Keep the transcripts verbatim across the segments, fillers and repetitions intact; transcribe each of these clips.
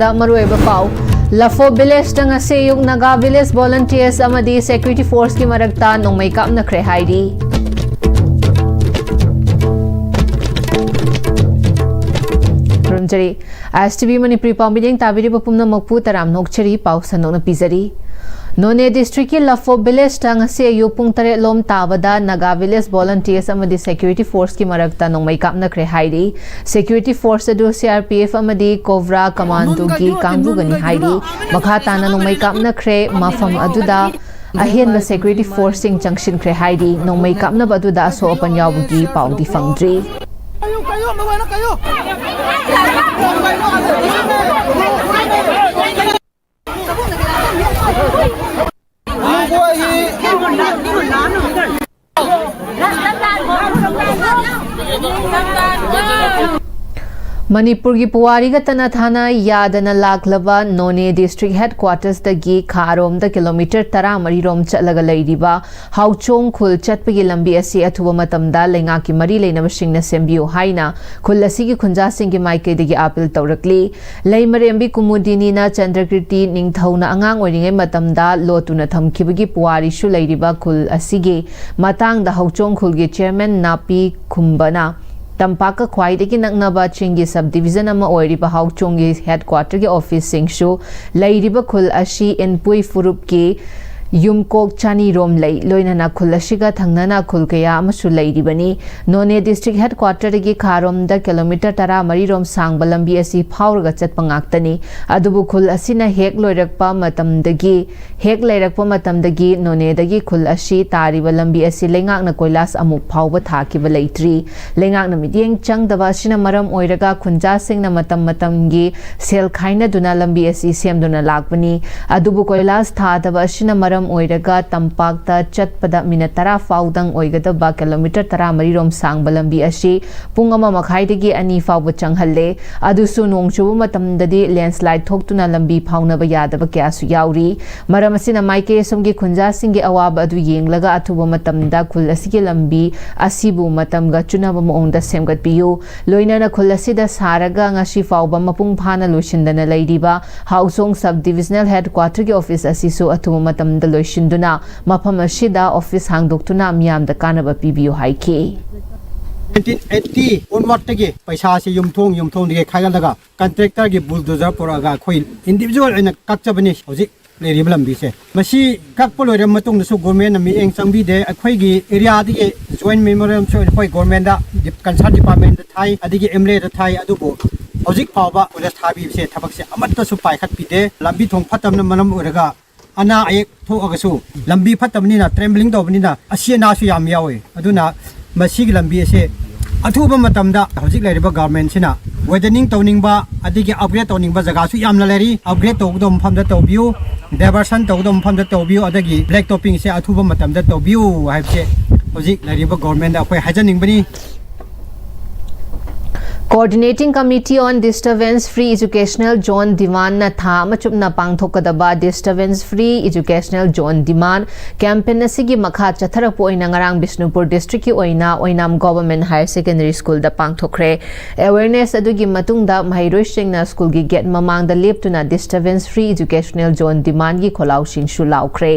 ꯗ ꯃꯔꯨꯑꯣꯏꯕ ꯄꯥꯎ꯫ ꯂꯐꯣ ꯚꯤꯂꯦꯖꯇ ꯉꯁꯤ ꯑꯌꯨꯛ ꯅꯥꯒꯥ ꯚꯤꯂꯦꯖ ꯚꯣꯂꯟꯇꯤꯌꯔꯁ ꯑꯃꯗꯤ ꯁꯦꯀ꯭ꯌꯨꯔꯤꯇꯤ ꯐꯣꯔꯁꯀꯤ ꯃꯔꯛꯇ ꯅꯣꯡꯃꯩ ꯀꯥꯞꯅꯈ꯭ꯔꯦ ꯍꯥꯏꯔꯤ꯫ ꯈꯨꯔꯨꯝꯖꯔꯤ꯫ ꯑꯥꯏ ꯑꯦꯁ ꯇꯤ ꯚꯤ ꯃꯅꯤꯄꯨꯔꯤ ꯄꯥꯎ ꯃꯤꯠꯌꯦꯡ ꯇꯥꯕꯤꯔꯤꯕ ꯄꯨꯝꯅꯃꯛꯄꯨ ꯇꯔꯥꯝꯅ ꯑꯣꯛꯆꯔꯤ꯫ ꯄꯥꯎ ꯁꯟꯗꯣꯛꯅ ꯄꯤꯖꯔꯤ꯫ ꯅꯣꯅꯦ ꯗꯤꯁꯇ꯭ꯔꯤꯛꯀꯤ ꯂꯐꯣ ꯚꯤꯂꯦꯖꯇ ꯉꯁꯤ ꯑꯌꯨꯛ ꯄꯨꯡ ꯇꯔꯦꯠ ꯂꯣꯝ ꯇꯥꯕꯗ ꯅꯥꯒꯥ ꯚꯤꯂꯦꯖ ꯚꯣꯂꯟꯇꯤꯌꯔꯁ ꯑꯃꯗꯤ ꯁꯦꯀ꯭ꯌꯨꯔꯤꯇꯤ ꯐꯣꯔꯁꯀꯤ ꯃꯔꯛꯇ ꯅꯣꯡꯃꯩ ꯀꯥꯞꯅꯈ꯭ꯔꯦ ꯍꯥꯏꯔꯤ꯫ ꯁꯦꯀ꯭ꯌꯨꯔꯤꯇꯤ ꯐꯣꯔꯁ ꯑꯗꯨ ꯁꯤ ꯑꯥꯔ ꯄꯤ ꯑꯦꯐ ꯑꯃꯗꯤ ꯀꯣꯕ꯭ꯔꯥ ꯀꯃꯥꯟꯗꯣꯒꯤ ꯀꯥꯡꯕꯨꯒꯅꯤ ꯍꯥꯏꯔꯤ꯫ ꯃꯈꯥ ꯇꯥꯅ ꯅꯣꯡꯃꯩ ꯀꯥꯞꯅꯈ꯭ꯔꯦ꯫ ꯃꯐꯝ ꯑꯗꯨꯗ ꯑꯍꯦꯟꯕ ꯁꯦꯀ꯭ꯌꯨꯔꯤꯇꯤ ꯐꯣꯔꯁꯁꯤꯡ ꯆꯪꯁꯤꯟꯈ꯭ꯔꯦ ꯍꯥꯏꯔꯤ꯫ ꯅꯣꯡꯃꯩ ꯀꯥꯞꯅꯕ ꯑꯗꯨꯗ ꯑꯁꯣꯛ ꯑꯄꯟ ꯌꯥꯎꯕꯒꯤ ꯄꯥꯎꯗꯤ ꯐꯪꯗ꯭ꯔꯤ꯫ ꯃꯅꯤꯄꯨꯔꯒꯤ ꯄꯨꯋꯥꯔꯤꯒ ꯇꯠꯅ ꯊꯥꯅ ꯌꯥꯗꯅ ꯂꯥꯛꯂꯕ ꯅꯣꯅꯦ ꯗꯤꯁꯇ꯭ꯔꯤꯛ ꯍꯦꯗꯀ꯭ꯋꯥꯇꯔꯁꯇꯒꯤ ꯈꯥꯔꯣꯝꯗ ꯀꯤꯂꯣꯃꯤꯇꯔ ꯇꯔꯥꯃꯔꯤ ꯔꯣꯝ ꯆꯠꯂꯒ ꯂꯩꯔꯤꯕ ꯍꯥꯎꯆꯣꯡ ꯈꯨꯜ ꯆꯠꯄꯒꯤ ꯂꯝꯕꯤ ꯑꯁꯤ ꯑꯊꯨꯕ ꯃꯇꯝꯗ ꯂꯩꯉꯥꯛꯀꯤ ꯃꯔꯤ ꯂꯩꯅꯕꯁꯤꯡꯅ ꯁꯦꯝꯕꯤꯌꯨ ꯍꯥꯏꯅ ꯈꯨꯜ ꯑꯁꯤꯒꯤ ꯈꯨꯟꯖꯥꯁꯤꯡꯒꯤ ꯃꯥꯏꯀꯩꯗꯒꯤ ꯑꯥꯄꯤꯜ ꯇꯧꯔꯛꯂꯤ꯫ ꯂꯩꯃꯔꯦꯝꯕꯤ ꯀꯨꯃꯨꯗꯤꯅꯤꯅ ꯆꯟꯗ꯭ꯔꯀꯤꯔꯇꯤ ꯅꯤꯡꯊꯧꯅ ꯑꯉꯥꯡ ꯑꯣꯏꯔꯤꯉꯩ ꯃꯇꯝꯗ ꯂꯣꯠꯇꯨꯅ ꯊꯝꯈꯤꯕꯒꯤ ꯄꯨꯋꯥꯔꯤꯁꯨ ꯂꯩꯔꯤꯕ ꯈꯨꯜ ꯑꯁꯤꯒꯤ ꯃꯇꯥꯡꯗ ꯍꯧꯆꯣꯡ ꯈꯨꯜꯒꯤ ꯆꯤꯌꯔꯃꯦꯟ ꯅꯥꯄꯤ ꯈꯨꯝꯕꯅ ꯇꯝꯄꯥꯛꯀ ꯈ꯭ꯋꯥꯏꯗꯒꯤ ꯅꯛꯅꯕ ꯆꯤꯡꯒꯤ ꯁꯕ ꯗꯤꯕꯤꯖꯟ ꯑꯃ ꯑꯣꯏꯔꯤꯕ ꯍꯥꯎꯆꯣꯡꯒꯤ ꯍꯦꯗꯀ꯭ꯋꯥꯇꯔꯒꯤ ꯑꯣꯐꯤꯁꯁꯤꯡꯁꯨ ꯂꯩꯔꯤꯕ ꯈꯨꯜ ꯑꯁꯤ ꯏꯟꯄꯨꯏ ꯐꯨꯔꯨꯞꯀꯤ ꯌꯨꯝꯀꯣꯛ ꯆꯅꯤ ꯔꯣꯝ ꯂꯩ꯫ ꯂꯣꯏꯅꯅ ꯈꯨꯜ ꯑꯁꯤꯒ ꯊꯪꯅꯅ ꯈꯨꯜ ꯀꯌꯥ ꯑꯃꯁꯨ ꯂꯩꯔꯤꯕꯅꯤ꯫ ꯅꯣꯅꯦ ꯗꯤꯁꯇ꯭ꯔꯤꯛ ꯍꯦꯗꯀ꯭ꯋꯥꯇꯔꯗꯒꯤ ꯈꯥꯔꯣꯝꯗ ꯀꯤꯂꯣꯃꯤꯇꯔ ꯇꯔꯥꯃꯔꯤ ꯔꯣꯝ ꯁꯥꯡꯕ ꯂꯝꯕꯤ ꯑꯁꯤ ꯐꯥꯎꯔꯒ ꯆꯠꯄ ꯉꯥꯛꯇꯅꯤ꯫ ꯑꯗꯨꯕꯨ ꯈꯨꯜ ꯑꯁꯤꯅ ꯍꯦꯛ ꯂꯣꯏꯔꯛꯄ ꯃꯇꯝꯗꯒꯤ ꯍꯦꯛ ꯂꯩꯔꯛꯄ ꯃꯇꯝꯗꯒꯤ ꯅꯣꯅꯦꯗꯒꯤ ꯈꯨꯜ ꯑꯁꯤ ꯇꯥꯔꯤꯕ ꯂꯝꯕꯤ ꯑꯁꯤ ꯂꯩꯉꯥꯛꯅ ꯀꯣꯏꯂꯥꯁ ꯑꯃꯨꯛ ꯐꯥꯎꯕ ꯊꯥꯈꯤꯕ ꯂꯩꯇ꯭ꯔꯤ꯫ ꯂꯩꯉꯥꯛꯅ ꯃꯤꯠꯌꯦꯡ ꯆꯪꯗꯕ ꯑꯁꯤꯅ ꯃꯔꯝ ꯑꯣꯏꯔꯒ ꯈꯨꯟꯖꯥꯁꯤꯡꯅ ꯃꯇꯝ ꯃꯇꯝꯒꯤ ꯁꯦꯜ ꯈꯥꯏꯅꯗꯨꯅ ꯂꯝꯕꯤ ꯑꯁꯤ ꯁꯦꯝꯗꯨꯅ ꯂꯥꯛꯄꯅꯤ꯫ ꯑꯗꯨꯕꯨ ꯀꯣꯏꯂꯥꯁ ꯊꯥꯗꯕ ꯑꯁꯤꯅ ꯃꯔꯝ ꯑꯣꯏꯔꯒ ꯇꯝꯄꯥꯛꯇ ꯆꯠꯄꯗ ꯃꯤꯅꯠ ꯇꯔꯥ ꯐꯥꯎꯗꯪ ꯑꯣꯏꯒꯗꯕ ꯀꯤꯂꯣꯃꯤꯇꯔ ꯇꯔꯥꯃꯔꯤ ꯔꯣꯝ ꯁꯥꯡꯕ ꯂꯝꯕꯤ ꯑꯁꯤ ꯄꯨꯡ ꯑꯃ ꯃꯈꯥꯏꯗꯒꯤ ꯑꯅꯤ ꯐꯥꯎꯕ ꯆꯪꯍꯜꯂꯦ꯫ ꯑꯗꯨꯁꯨ ꯅꯣꯡ ꯆꯨꯕ ꯃꯇꯝꯗꯗꯤ ꯂꯦꯟꯁꯂꯥꯏꯗ ꯊꯣꯛꯇꯨꯅ ꯂꯝꯕꯤ ꯐꯥꯎꯅꯕ ꯌꯥꯗꯕ ꯀꯌꯥꯁꯨ ꯌꯥꯎꯔꯤ꯫ ꯃꯔꯝ ꯑꯁꯤꯅ ꯃꯥꯏꯀꯩ ꯑꯁꯣꯝꯒꯤ ꯈꯨꯟꯖꯥꯁꯤꯡꯒꯤ ꯑꯋꯥꯕ ꯑꯗꯨ ꯌꯦꯡꯂꯒ ꯑꯊꯨꯕ ꯃꯇꯝꯗ ꯈꯨꯜ ꯑꯁꯤꯒꯤ ꯂꯝꯕꯤ ꯑꯁꯤꯕꯨ ꯃꯇꯝꯒ ꯆꯨꯅꯕ ꯃꯑꯣꯡꯗ ꯁꯦꯝꯒꯠꯄꯤꯌꯨ꯫ ꯂꯣꯏꯅꯅ ꯈꯨꯜ ꯑꯁꯤꯗ ꯁꯥꯔꯒ ꯉꯁꯤ ꯐꯥꯎꯕ ꯃꯄꯨꯡ ꯐꯥꯅ ꯂꯣꯏꯁꯤꯟꯗꯅ ꯂꯩꯔꯤꯕ ꯍꯥꯎꯁꯣꯡ ꯁꯕ ꯗꯤꯕꯤꯖꯅꯦꯜ ꯍꯦꯗ ꯀ꯭ꯋꯥꯇꯔꯒꯤ ꯑꯣꯐꯤꯁ ꯑꯁꯤꯁꯨ ꯑꯊꯨꯕ ꯃꯇꯝꯗ ꯂꯣꯏꯁꯤꯟꯗꯨꯅ ꯃꯐꯝ ꯑꯁꯤꯗ ꯑꯣꯐꯤꯁ ꯍꯥꯡꯗꯣꯛꯇꯨꯅ ꯃꯤꯌꯥꯝꯗ ꯀꯥꯟꯅꯕ ꯄꯤꯕꯤꯌꯨ ꯍꯥꯏꯈꯤ꯫ ꯅꯥꯏꯟꯇꯤꯟ ꯑꯩꯠꯇꯤ ꯑꯣꯟꯋꯥꯔꯗꯇꯒꯤ ꯄꯩꯁꯥꯁꯤ ꯌꯨꯝꯊꯣꯡ ꯌꯨꯝꯊꯣꯡꯗꯒꯤ ꯈꯥꯏꯒꯠꯂꯒ ꯀꯟꯇ꯭ꯔꯦꯛꯇꯔꯒꯤ ꯕꯨꯜꯗꯣꯖꯔ ꯄꯨꯔꯛꯑꯒ ꯑꯩꯈꯣꯏ ꯏꯟꯗꯤꯕꯤꯖꯨꯋꯦꯜ ꯑꯣꯏꯅ ꯀꯛꯆꯕꯅꯤ ꯍꯧꯖꯤꯛ ꯂꯩꯔꯤꯕ ꯂꯝꯕꯤꯁꯦ꯫ ꯃꯁꯤ ꯀꯛꯄ ꯂꯣꯏꯔꯕ ꯃꯇꯨꯡꯗꯁꯨ ꯒꯣꯔꯃꯦꯟꯅ ꯃꯤꯠꯌꯦꯡ ꯆꯪꯕꯤꯗꯦ꯫ ꯑꯩꯈꯣꯏꯒꯤ ꯑꯦꯔꯤꯌꯥꯗꯒꯤ ꯖꯣꯏꯟ ꯃꯦꯃꯣꯔꯦꯟꯗꯝꯁꯨ ꯑꯩꯈꯣꯏ ꯒꯣꯔꯃꯦꯟꯗ ꯀꯟꯁꯔꯟ ꯗꯤꯄꯥꯔꯠꯃꯦꯟꯗ ꯊꯥꯏ, ꯑꯗꯒꯤ ꯑꯦꯝ ꯑꯦꯜ ꯑꯦꯗ ꯊꯥꯏ, ꯑꯗꯨꯕꯨ ꯍꯧꯖꯤꯛ ꯐꯥꯎꯕ ꯀꯣꯏꯂꯥꯁ ꯊꯥꯕꯤꯕꯁꯦ ꯊꯕꯛꯁꯦ ꯑꯃꯠꯇꯁꯨ ꯄꯥꯏꯈꯠꯄꯤꯗꯦ꯫ ꯂꯝꯕꯤ ꯊꯣꯡ ꯐꯠꯇꯕꯅ ꯃꯔꯝ ꯑꯣꯏꯔꯒ ꯑꯅꯥ ꯑꯌꯦꯛ ꯊꯣꯛꯑꯒꯁꯨ ꯂꯝꯕꯤ ꯐꯠꯇꯕꯅꯤꯅ ꯇ꯭ꯔꯦꯝꯕ꯭ꯂꯤꯡ ꯇꯧꯕꯅꯤꯅ ꯑꯁꯤ ꯑꯅꯥꯁꯨ ꯌꯥꯝ ꯌꯥꯎꯋꯤ꯫ ꯑꯗꯨꯅ ꯃꯁꯤꯒꯤ ꯂꯝꯕꯤ ꯑꯁꯦ ꯑꯊꯨꯕ ꯃꯇꯝꯗ ꯍꯧꯖꯤꯛ ꯂꯩꯔꯤꯕ ꯒꯚꯔꯟꯃꯦꯟꯠꯁꯤꯅ ꯋꯥꯏꯗꯅꯤꯡ ꯇꯧꯅꯤꯡꯕ, ꯑꯗꯒꯤ ꯑꯞꯒ꯭ꯔꯦꯗ ꯇꯧꯅꯤꯡꯕ ꯖꯒꯥꯁꯨ ꯌꯥꯝꯅ ꯂꯩꯔꯤ꯫ ꯑꯞꯒ꯭ꯔꯦꯗ ꯇꯧꯒꯗꯧꯕ ꯃꯐꯝꯗ ꯇꯧꯕꯤꯌꯨ, ꯗꯥꯏꯚꯔꯁꯟ ꯇꯧꯒꯗꯧꯕ ꯃꯐꯝꯗ ꯇꯧꯕꯤꯌꯨ, ꯑꯗꯒꯤ ꯕ꯭ꯂꯦꯛ ꯇꯣꯞꯄꯤꯡꯁꯦ ꯑꯊꯨꯕ ꯃꯇꯝꯗ ꯇꯧꯕꯤꯌꯨ ꯍꯥꯏꯕꯁꯦ ꯍꯧꯖꯤꯛ ꯂꯩꯔꯤꯕ ꯒꯚꯔꯟꯃꯦꯟꯠꯗ ꯑꯩꯈꯣꯏ ꯍꯥꯏꯖꯅꯤꯡꯕꯅꯤ꯫ Coordinating Committee on Disturbance Free Educational Zone ꯗꯤꯃꯥꯟꯅ ꯊꯥ ꯑꯃ ꯆꯨꯞꯅ ꯄꯥꯡꯊꯣꯛꯀꯗꯕ Disturbance Free Educational Zone ꯗꯤꯃꯥꯟ ꯀꯦꯝꯄꯦꯟ ꯑꯁꯤꯒꯤ ꯃꯈꯥ ꯆꯠꯊꯔꯛꯄ ꯑꯣꯏꯅ ꯉꯔꯥꯡ ꯕꯤꯁꯅꯨꯄꯨꯔ ꯗꯤꯁꯇ꯭ꯔꯤꯛꯀꯤ ꯑꯣꯏꯅ ꯑꯣꯏꯅꯥꯝ ꯒꯣꯚꯔꯟꯃꯦꯟꯠ ꯍꯥꯌꯔ ꯁꯦꯀꯦꯟꯗꯔꯤ ꯁ꯭ꯀꯨꯜꯗ ꯄꯥꯡꯊꯣꯛꯈ꯭ꯔꯦ꯫ ꯑꯦꯋꯦꯔꯅꯦꯁ ꯑꯗꯨꯒꯤ ꯃꯇꯨꯡꯗ ꯃꯍꯩꯔꯣꯏꯁꯤꯡꯅ ꯁ꯭ꯀꯨꯜꯒꯤ ꯒꯦꯠ ꯃꯃꯥꯡꯗ ꯂꯦꯞꯇꯨꯅ Disturbance Free Educational Zone ꯗꯤꯃꯥꯟꯒꯤ ꯈꯣꯜꯂꯥꯎꯁꯤꯡꯁꯨ ꯂꯥꯎꯈ꯭ꯔꯦ꯫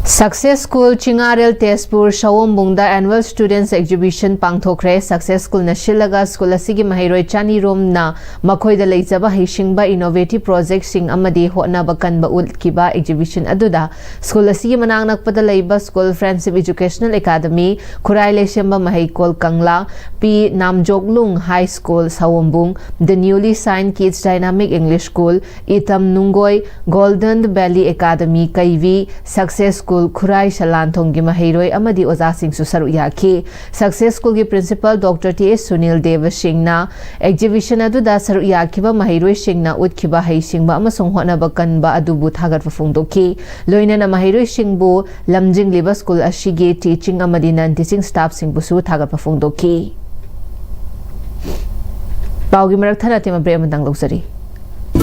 ꯁꯛꯁꯦꯁ ꯁ꯭ꯀꯨꯜ ꯆꯤꯉꯥꯔꯦꯜ ꯇꯦꯖꯄꯨꯔ ꯁꯑꯣꯝꯕꯨꯡꯗ Annual Students Exhibition ꯄꯥꯡꯊꯣꯛꯈ꯭ꯔꯦ꯫ ꯁꯛꯁꯦꯁ ꯁ꯭ꯀꯨꯜꯅ ꯁꯤꯜꯂꯒ ꯁ꯭ꯀꯨꯜ ꯑꯁꯤꯒꯤ ꯃꯍꯩꯔꯣꯏ ꯆꯅꯤ ꯔꯣꯝꯅ ꯃꯈꯣꯏꯗ ꯂꯩꯖꯕ ꯍꯩꯁꯤꯡꯕ, innovative projectꯁꯤꯡ ꯑꯃꯗꯤ ꯍꯣꯠꯅꯕ ꯀꯟꯕ ꯎꯠꯈꯤꯕ exhibition ꯑꯗꯨꯗ ꯁ꯭ꯀꯨꯜ ꯑꯁꯤꯒꯤ ꯃꯅꯥꯛ ꯅꯛꯄꯗ ꯂꯩꯕ School Friendship Educational Academy, Khurai ꯂꯩꯁꯦꯝꯕ ꯃꯍꯩꯀꯣꯜ ꯀꯪꯂꯥ, ꯄꯤ ꯅꯥꯝꯖꯣꯛꯂꯨꯡ High School ꯁꯑꯣꯝꯕꯨꯡ, The Newly Signed Kids Dynamic English School, Itam Nunggoi, Golden Valley Academy Keibi, Success School Khurai ꯁꯂꯥꯟꯊꯣꯡꯒꯤ ꯃꯍꯩꯔꯣꯏ ꯑꯃꯗꯤ ꯑꯣꯖꯥꯁꯤꯡꯁꯨ ꯁꯔꯨꯛ ꯌꯥꯈꯤ꯫ ꯁꯛꯁꯦꯁ ꯁ꯭ꯀꯨꯜꯒꯤ principal doctor T S Sunil Dev ꯁꯤꯡꯅ ꯑꯦꯛꯖꯤꯕꯤꯁꯟ ꯑꯗꯨꯗ ꯁꯔꯨꯛ ꯌꯥꯈꯤꯕ ꯃꯍꯩꯔꯣꯏꯁꯤꯡꯅ ꯎꯠꯈꯤꯕ ꯍꯩꯁꯤꯡꯕ ꯑꯃꯁꯨꯡ ꯍꯣꯠꯅꯕ ꯀꯟꯕ ꯑꯗꯨꯕꯨ ꯊꯥꯒꯠꯄ ꯐꯣꯡꯗꯣꯛꯈꯤ꯫ ꯂꯣꯏꯅꯅ ꯃꯍꯩꯔꯣꯏꯁꯤꯡꯕꯨ ꯂꯝꯖꯤꯡꯂꯤꯕ ꯁ꯭ꯀꯨꯜ ꯑꯁꯤꯒꯤ ꯇꯤꯆꯤꯡ ꯑꯃꯗꯤ ꯅꯟ ꯇꯤꯆꯤꯡ ꯁ꯭ꯇꯥꯐꯁꯤꯡꯕꯨꯁꯨ ꯊꯥꯒꯠꯄ ꯐꯣꯡꯗꯣꯛꯈꯤ꯫ ꯄꯥꯎꯒꯤ ꯃꯔꯛ ꯊꯠꯅ ꯇꯦꯝ ꯕ꯭ꯔꯦꯛ ꯑꯃꯇꯪ ꯂꯧꯖꯔꯤ꯫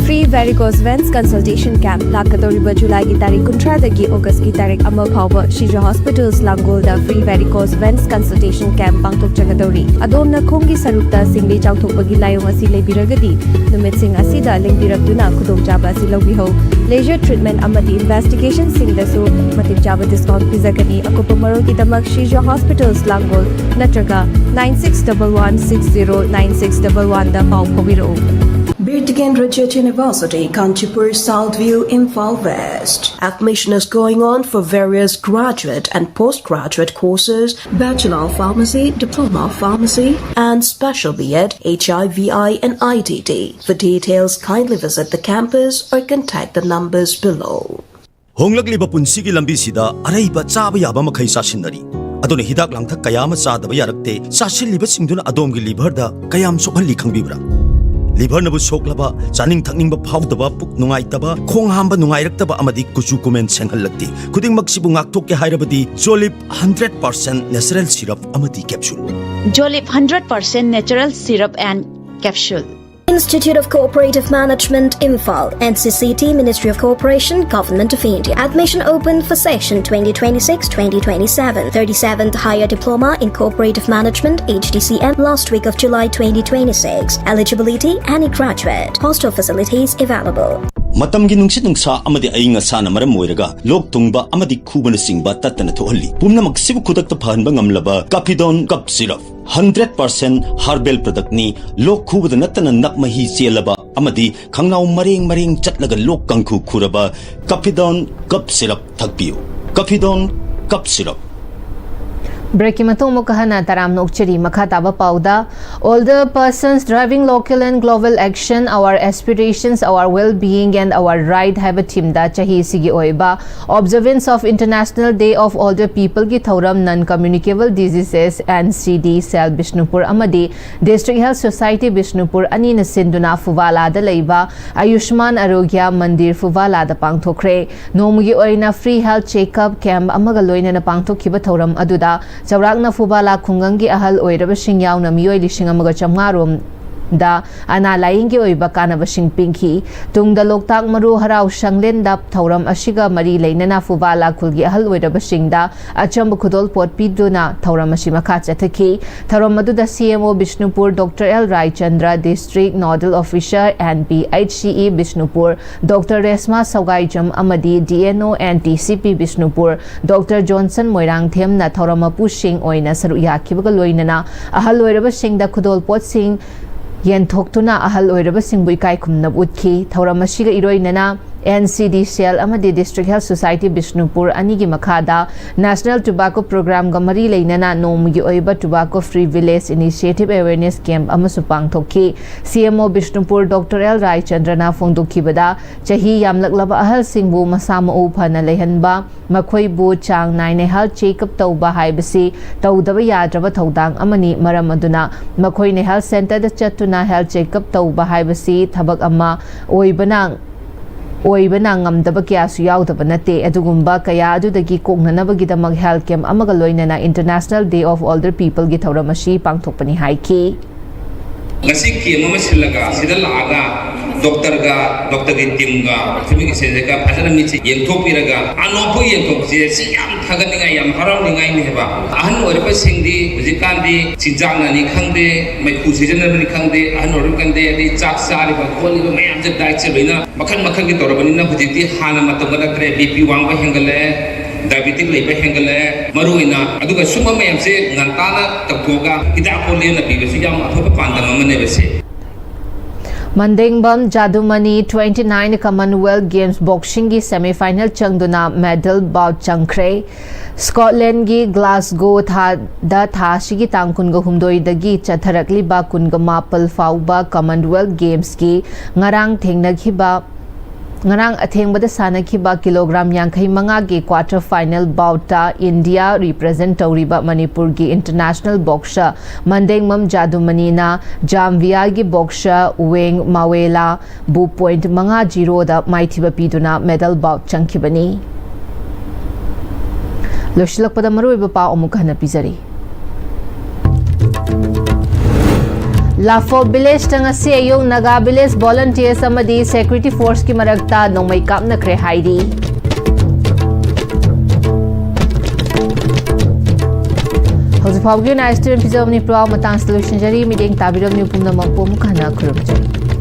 Free Varicose Veins Consultation Camp ꯂꯥꯛꯀꯗꯧꯔꯤꯕ ꯖꯨꯂꯥꯏꯒꯤ ꯇꯥꯔꯤꯛ ꯀꯨꯟꯊ꯭ꯔꯥꯗꯒꯤ ꯑꯣꯒꯁꯀꯤ ꯇꯥꯔꯤꯛ ꯑꯃ ꯐꯥꯎꯕ ꯁꯤꯖ ꯍꯣꯁꯄꯤꯇꯥꯜꯁ ꯂꯥꯡꯒꯣꯜꯗ Free Varicose Veins Consultation Camp ꯄꯥꯡꯊꯣꯛꯆꯒꯗꯧꯔꯤ꯫ ꯑꯗꯣꯝꯅ ꯈꯣꯡꯒꯤ ꯁꯔꯨꯛꯇ ꯁꯤꯡꯂꯤ ꯆꯥꯎꯊꯣꯛꯄꯒꯤ ꯂꯥꯏꯑꯣꯡ ꯑꯁꯤ ꯂꯩꯕꯤꯔꯒꯗꯤ, ꯅꯨꯃꯤꯠꯁꯤꯡ ꯑꯁꯤꯗ ꯂꯦꯡꯕꯤꯔꯛꯇꯨꯅ ꯈꯨꯗꯣꯡꯆꯥꯕ ꯑꯁꯤ ꯂꯧꯕꯤꯍꯧ꯫ Laser treatment ꯑꯃꯗꯤ ꯏꯟꯚꯦꯁꯇꯤꯒꯦꯁꯟꯁꯤꯡꯗꯁꯨ ꯃꯇꯤꯛ ꯆꯥꯕ ꯗꯤꯁꯀꯥꯎꯟꯠ ꯄꯤꯖꯒꯅꯤ꯫ ꯑꯀꯨꯞꯄ ꯃꯔꯣꯜꯒꯤꯗꯃꯛ ꯁꯤꯖ ꯍꯣꯁꯄꯤꯇꯥꯜꯁ ꯂꯥꯡꯒꯣꯜ ꯅꯠꯇ꯭ꯔꯒ nine six double one six zero nine six double one ꯗ ꯄꯥꯎ ꯐꯥꯎꯕꯤꯔꯛꯎ꯫ Birtikendra Jet University, Kanchipur, South View, Imphal West. Admission is going on for various graduate and postgraduate courses, Bachelor of Pharmacy, Diploma of Pharmacy, and Special B Ed, H I V I, and I T T. For details, kindly visit the campus or contact the numbers below. ꯍꯣꯡꯂꯛꯂꯤꯕ ꯄꯨꯟꯁꯤꯒꯤ ꯂꯝꯕꯤꯁꯤꯗ ꯑꯔꯩꯕ ꯆꯥꯕ ꯌꯥꯕ ꯃꯈꯩ ꯆꯥꯁꯤꯟꯅꯔꯤ꯫ ꯑꯗꯨꯅ ꯍꯤꯗꯥꯛ ꯂꯥꯡꯊꯛ ꯀꯌꯥ ꯑꯃ ꯆꯥꯗꯕ ꯌꯥꯔꯛꯇꯦ꯫ ꯆꯥꯁꯤꯜꯂꯤꯕꯁꯤꯡꯗꯨꯅ ꯑꯗꯣꯝꯒꯤ ꯂꯤꯚꯔꯗ ꯀꯌꯥꯝ ꯁꯣꯛꯍꯜꯂꯤ ꯈꯪꯕꯤꯕ꯭ꯔꯥ? ꯂꯤꯚꯔꯅꯕꯨ ꯁꯣꯛꯂꯕ, ꯆꯥꯅꯤꯡ ꯊꯛꯅꯤꯡꯕ ꯐꯥꯎꯗꯕ, ꯄꯨꯛ ꯅꯨꯡꯉꯥꯏꯇꯕ, ꯈꯣꯡ ꯍꯥꯝꯕ ꯅꯨꯡꯉꯥꯏꯔꯛꯇꯕ ꯑꯃꯗꯤ ꯀꯨꯆꯨ ꯀꯨꯃꯦꯟ ꯁꯦꯡꯍꯜꯂꯛꯇꯦ꯫ ꯈꯨꯗꯤꯡꯃꯛꯁꯤꯕꯨ ꯉꯥꯛꯊꯣꯛꯀꯦ ꯍꯥꯏꯔꯕꯗꯤ Jolib hundred percent natural syrup ꯑꯃꯗꯤ capsule꯫ Jolib hundred percent natural syrup and capsule. Institute of Cooperative Management, Imphal, N C C T, Ministry of Cooperation, Government of India. Admission open for session twenty twenty-six twenty twenty-seven. thirty-seventh Higher Diploma in Cooperative Management, H D C M, last week of July twenty twenty-six. Eligibility, any graduate. Hostel facilities available. ꯃꯇꯝꯒꯤ ꯅꯨꯡꯁꯤꯠ ꯅꯨꯡꯁꯥ ꯑꯃꯗꯤ ꯑꯏꯪ ꯑꯁꯥꯅ ꯃꯔꯝ ꯑꯣꯏꯔꯒ ꯂꯣꯛ ꯊꯨꯡꯕ ꯑꯃꯗꯤ ꯈꯨꯕꯅꯆꯤꯡꯕ ꯇꯠꯇꯅ ꯊꯣꯛꯍꯜꯂꯤ꯫ ꯄꯨꯝꯅꯃꯛꯁꯤꯕꯨ ꯈꯨꯗꯛꯇ ꯐꯍꯟꯕ ꯉꯝꯂꯕ Capidone Cough Syrup, hundred percent herbal product ꯅꯤ꯫ ꯂꯣꯛ ꯈꯨꯕꯗ ꯅꯠꯇꯅ ꯅꯞ ꯃꯍꯤ ꯆꯦꯜꯂꯕ ꯑꯃꯗꯤ ꯈꯪꯅꯥꯎ ꯃꯔꯦꯡ ꯃꯔꯦꯡ ꯆꯠꯂꯒ ꯂꯣꯛ ꯀꯥꯡꯈꯨ ꯈꯨꯔꯕ Capidone Cough Syrup ꯊꯛꯄꯤꯌꯨ꯫ Capidone Cough Syrup꯫ ꯕ꯭ꯔꯦꯛꯀꯤ ꯃꯇꯨꯡ ꯑꯃꯨꯛꯀ ꯍꯟꯅ ꯇꯔꯥꯝꯅ ꯑꯣꯛꯆꯔꯤ꯫ ꯃꯈꯥ ꯇꯥꯕ ꯄꯥꯎꯗ, Older Persons Driving Local and Global Action, Our Aspirations, Our Well-Being and Our Right ꯍꯥꯏꯕ ꯊꯤꯝꯗ ꯆꯍꯤꯁꯤꯒꯤ ꯑꯣꯏꯕ Observance of International Day of Older People ꯒꯤ ꯊꯧꯔꯝ Non Communicable Diseases, N C D Cell Bishnupur ꯑꯃꯗꯤ District Health Society ꯕꯤꯁꯅꯨꯄꯨꯔ ꯑꯅꯤꯅ ꯁꯤꯟꯗꯨꯅ ꯐꯨꯕꯥꯂꯥꯗ ꯂꯩꯕ ꯑꯌꯨꯁꯃꯥꯟ ꯑꯔꯣꯒ꯭ꯌ ꯃꯟꯗꯤꯔ ꯐꯨꯕꯥꯂꯥꯗ ꯄꯥꯡꯊꯣꯛꯈ꯭ꯔꯦ꯫ ꯅꯣꯡꯃꯒꯤ ꯑꯣꯏꯅ free health checkup camp ꯑꯃꯒ ꯂꯣꯏꯅꯅ ꯄꯥꯡꯊꯣꯛꯈꯤꯕ ꯊꯧꯔꯝ ꯑꯗꯨꯗ ꯆꯥꯎꯔꯥꯛꯅ ꯐꯨꯕꯥꯂꯥ ꯈꯨꯡꯒꯪꯒꯤ ꯑꯍꯜ ꯑꯣꯏꯔꯕꯁꯤꯡ ꯌꯥꯎꯅ ꯃꯤꯑꯣꯏ ꯂꯤꯁꯤꯡ ꯑꯃꯒ ꯆꯥꯝꯃꯉꯥ ꯔꯣꯝꯗ ꯑꯅꯥ ꯂꯥꯏꯌꯦꯡꯒꯤ ꯑꯣꯏꯕ ꯀꯥꯟꯅꯕꯁꯤꯡ ꯄꯤꯈꯤ꯫ ꯇꯨꯡꯗ ꯂꯣꯛꯇꯥꯛ ꯃꯔꯨ ꯍꯔꯥꯎ ꯁꯪꯂꯦꯟꯗ ꯊꯧꯔꯝ ꯑꯁꯤꯒ ꯃꯔꯤ ꯂꯩꯅꯅ ꯐꯨꯕꯥꯂꯥ ꯈꯨꯜꯒꯤ ꯑꯍꯜ ꯑꯣꯏꯔꯕꯁꯤꯡꯗ ꯑꯆꯝꯕ ꯈꯨꯗꯣꯜꯄꯣꯠ ꯄꯤꯗꯨꯅ ꯊꯧꯔꯝ ꯑꯁꯤ ꯃꯈꯥ ꯆꯠꯊꯈꯤ꯫ ꯊꯧꯔꯝ ꯑꯗꯨꯗ C M O Bishnupur doctor L Raichandra, District Nodal Officer N P H C E Bishnupur doctor Reshma Sougaijam ꯑꯃꯗꯤ D N O and T C P Bishnupur doctor Johnson ꯃꯣꯏꯔꯥꯡꯊꯦꯝꯅ ꯊꯧꯔꯝ ꯃꯄꯨꯁꯤꯡ ꯑꯣꯏꯅ ꯁꯔꯨꯛ ꯌꯥꯈꯤꯕꯒ ꯂꯣꯏꯅꯅ ꯑꯍꯜ ꯑꯣꯏꯔꯕꯁꯤꯡꯗ ꯈꯨꯗꯣꯜꯄꯣꯠꯁꯤꯡ ꯌꯦꯟꯊꯣꯛꯇꯨꯅ ꯑꯍꯜ ꯑꯣꯏꯔꯕꯁꯤꯡꯕꯨ ꯏꯀꯥꯏ ꯈꯨꯝꯅꯕ ꯎꯠꯈꯤ꯫ ꯊꯧꯔꯝ ꯑꯁꯤꯒ ꯏꯔꯣꯏꯅꯅ N C D Cell ꯑꯃꯗꯤ District Health Society ꯕꯤꯁꯅꯨꯄꯨꯔ ꯑꯅꯤꯒꯤ ꯃꯈꯥꯗ National Tobacco Programꯒ ꯃꯔꯤ ꯂꯩꯅꯅ ꯅꯣꯡꯃꯒꯤ ꯑꯣꯏꯕ Tobacco Free Village Initiative Awareness Camp ꯑꯃꯁꯨ ꯄꯥꯡꯊꯣꯛꯈꯤ꯫ C M O Bishnupur doctor L ꯔꯥꯏꯆꯟꯗ꯭ꯔꯅ ꯐꯣꯡꯗꯣꯛꯈꯤꯕꯗ, ꯆꯍꯤ ꯌꯥꯝꯂꯛꯂꯕ ꯑꯍꯜꯁꯤꯡꯕꯨ ꯃꯁꯥ ꯃꯎ ꯐꯅ ꯂꯩꯍꯟꯕ, ꯃꯈꯣꯏꯕꯨ ꯆꯥꯡ ꯅꯥꯏꯅ health checkup ꯇꯧꯕ ꯍꯥꯏꯕꯁꯤ ꯇꯧꯗꯕ ꯌꯥꯗ꯭ꯔꯕ ꯊꯧꯗꯥꯡ ꯑꯃꯅꯤ꯫ ꯃꯔꯝ ꯑꯗꯨꯅ ꯃꯈꯣꯏꯅ health centreꯗ ꯆꯠꯇꯨꯅ health checkup ꯇꯧꯕ ꯍꯥꯏꯕꯁꯤ ꯊꯕꯛ ꯑꯃ ꯑꯣꯏꯕꯅ, ꯑꯣꯏꯕꯅ ꯉꯝꯗꯕ ꯀꯌꯥꯁꯨ ꯌꯥꯎꯗꯕ ꯅꯠꯇꯦ꯫ ꯑꯗꯨꯒꯨꯝꯕ ꯀꯌꯥ ꯑꯗꯨꯗꯒꯤ ꯀꯣꯛꯅꯅꯕꯒꯤꯗꯃꯛ health camp ꯑꯃꯒ ꯂꯣꯏꯅꯅ International Day of Older Peopleꯒꯤ ꯊꯧꯔꯝ ꯑꯁꯤ ꯄꯥꯡꯊꯣꯛꯄꯅꯤ ꯍꯥꯏꯈꯤ꯫ ꯉꯁꯤ camp ꯑꯃ ꯁꯤꯜꯂꯒ ꯁꯤꯗ ꯂꯥꯛꯑꯒ ꯗꯣꯛꯇꯔꯒ, ꯗꯣꯛꯇꯔꯒꯤ teamꯒ, ꯁꯤꯕꯤꯜ ꯁꯔꯖꯟꯒ ꯐꯖꯅ ꯃꯤꯠꯁꯦ ꯌꯦꯡꯊꯣꯛꯄꯤꯔꯒ ꯑꯅꯣꯛꯄꯨ ꯌꯦꯡꯊꯣꯛꯄꯁꯦ ꯁꯤ ꯌꯥꯝ ꯊꯥꯒꯠꯅꯤꯡꯉꯥꯏ, ꯌꯥꯝ ꯍꯔꯥꯎꯅꯤꯡꯉꯥꯏꯅꯦꯕ꯫ ꯑꯍꯟ ꯑꯣꯏꯔꯕꯁꯤꯡꯗꯤ ꯍꯧꯖꯤꯛꯀꯥꯟꯗꯤ ꯆꯤꯟꯖꯥꯛꯅꯅꯤ ꯈꯪꯗꯦ, ꯃꯩꯈꯨ ꯁꯤꯖꯤꯟꯅꯕꯅꯤ ꯈꯪꯗꯦ, ꯑꯍꯟ ꯑꯣꯏꯔꯕ ꯈꯪꯗꯦ, ꯑꯗꯩ ꯆꯥꯛ ꯆꯥꯔꯤꯕ ꯈꯣꯠꯂꯤꯕ ꯃꯌꯥꯝꯁꯦ dietꯁꯦ ꯂꯣꯏꯅ ꯃꯈꯜ ꯃꯈꯜꯒꯤ ꯇꯧꯔꯕꯅꯤꯅ ꯍꯧꯖꯤꯛꯇꯤ ꯍꯥꯟꯅ ꯃꯇꯝꯒ ꯅꯠꯇ꯭ꯔꯦ꯫ B P ꯋꯥꯡꯕ ꯍꯦꯟꯒꯠꯂꯛꯑꯦ, diabetic ꯂꯩꯕ ꯍꯦꯟꯒꯠꯂꯛꯑꯦ, ꯃꯔꯨꯑꯣꯏꯅ꯫ ꯑꯗꯨꯒ ꯁꯨꯝꯕ ꯃꯌꯥꯝꯁꯦ ꯉꯟꯇꯥꯅ ꯇꯧꯊꯣꯛꯑꯒ ꯍꯤꯗꯥꯛ ꯀꯣ ꯂꯦꯝꯅ ꯄꯤꯕꯁꯤ ꯌꯥꯝ ꯑꯐꯕ ꯄꯥꯟꯗꯝ ꯑꯃꯅꯦꯕ ꯁꯤ꯫ ꯃꯟꯗꯦꯡꯕꯝ ꯖꯥꯗꯨꯃꯅꯤ twenty nine Commonwealth Games boxingꯒꯤ semifinal ꯆꯪꯗꯨꯅ medal bout ꯆꯪꯈ꯭ꯔꯦ꯫ ꯁ꯭ꯀꯣꯠꯂꯦꯟꯒꯤ ꯒ꯭ꯂꯥꯁꯒꯣ ꯊꯥꯗ ꯊꯥ ꯑꯁꯤꯒꯤ ꯇꯥꯡ ꯀꯨꯟꯒ ꯍꯨꯝꯗꯣꯏꯗꯒꯤ ꯆꯠꯊꯔꯛꯂꯤꯕ ꯀꯨꯟꯒ ꯃꯥꯄꯜ ꯐꯥꯎꯕ Commonwealth Gamesꯀꯤ ꯉꯔꯥꯡ ꯊꯦꯡꯅꯈꯤꯕ ꯉꯔꯥꯡ ꯑꯊꯦꯡꯕꯗ ꯁꯥꯟꯅꯈꯤꯕ ꯀꯤꯂꯣꯒ꯭ꯔꯥꯝ ꯌꯥꯡꯈꯩ ꯃꯉꯥꯒꯤ quarter final boutꯇ India represent ꯇꯧꯔꯤꯕ ꯃꯅꯤꯄꯨꯔꯒꯤ international boxer ꯃꯟꯗꯦꯡꯃꯝ ꯖꯥꯗꯨꯃꯅꯤꯅ ꯖꯥꯝꯕꯤꯌꯥꯒꯤ boxer ꯋꯦꯡ ꯃꯥꯋꯦꯂꯥꯕꯨ point ꯃꯉꯥ zeroꯗ ꯃꯥꯏꯊꯤꯕ ꯄꯤꯗꯨꯅ medal bout ꯆꯪꯈꯤꯕꯅꯤ꯫ ꯂꯣꯏꯁꯤꯜꯂꯛꯄꯗ ꯃꯔꯨꯑꯣꯏꯕ ꯄꯥꯎ ꯑꯃꯨꯛ ꯍꯟꯅ ꯄꯤꯖꯔꯤ꯫ ꯂꯥꯐꯣ ꯚꯤꯂꯦꯖꯇ ꯉꯁꯤ ꯑꯌꯨꯛ ꯅꯥꯒꯥ ꯚꯤꯂꯦꯖ ꯚꯣꯂꯟꯇꯤꯌꯔꯁ ꯑꯃꯗꯤ ꯁꯦꯀ꯭ꯌꯨꯔꯤꯇꯤ ꯐꯣꯔꯁꯀꯤ ꯃꯔꯛꯇ ꯅꯣꯡꯃꯩ ꯀꯥꯞꯅꯈ꯭ꯔꯦ ꯍꯥꯏꯔꯤ꯫ ꯍꯧꯖꯤꯛ ꯐꯥꯎꯕꯒꯤ ꯑꯣꯏꯅ ꯑꯥꯏ ꯑꯦꯁ ꯇꯤ ꯑꯦꯝ ꯄꯤꯖꯕꯅꯤ꯫ ꯄꯥꯎ ꯃꯇꯥꯡꯁꯤꯗ ꯂꯣꯏꯁꯤꯟꯖꯔꯤ꯫ ꯃꯤꯠꯌꯦꯡ ꯇꯥꯕꯤꯔꯕꯅꯤ ꯄꯨꯝꯅꯃꯛꯄꯨ ꯑꯃꯨꯛ ꯍꯟꯅ ꯈꯨꯔꯨꯝꯖꯔꯤ꯫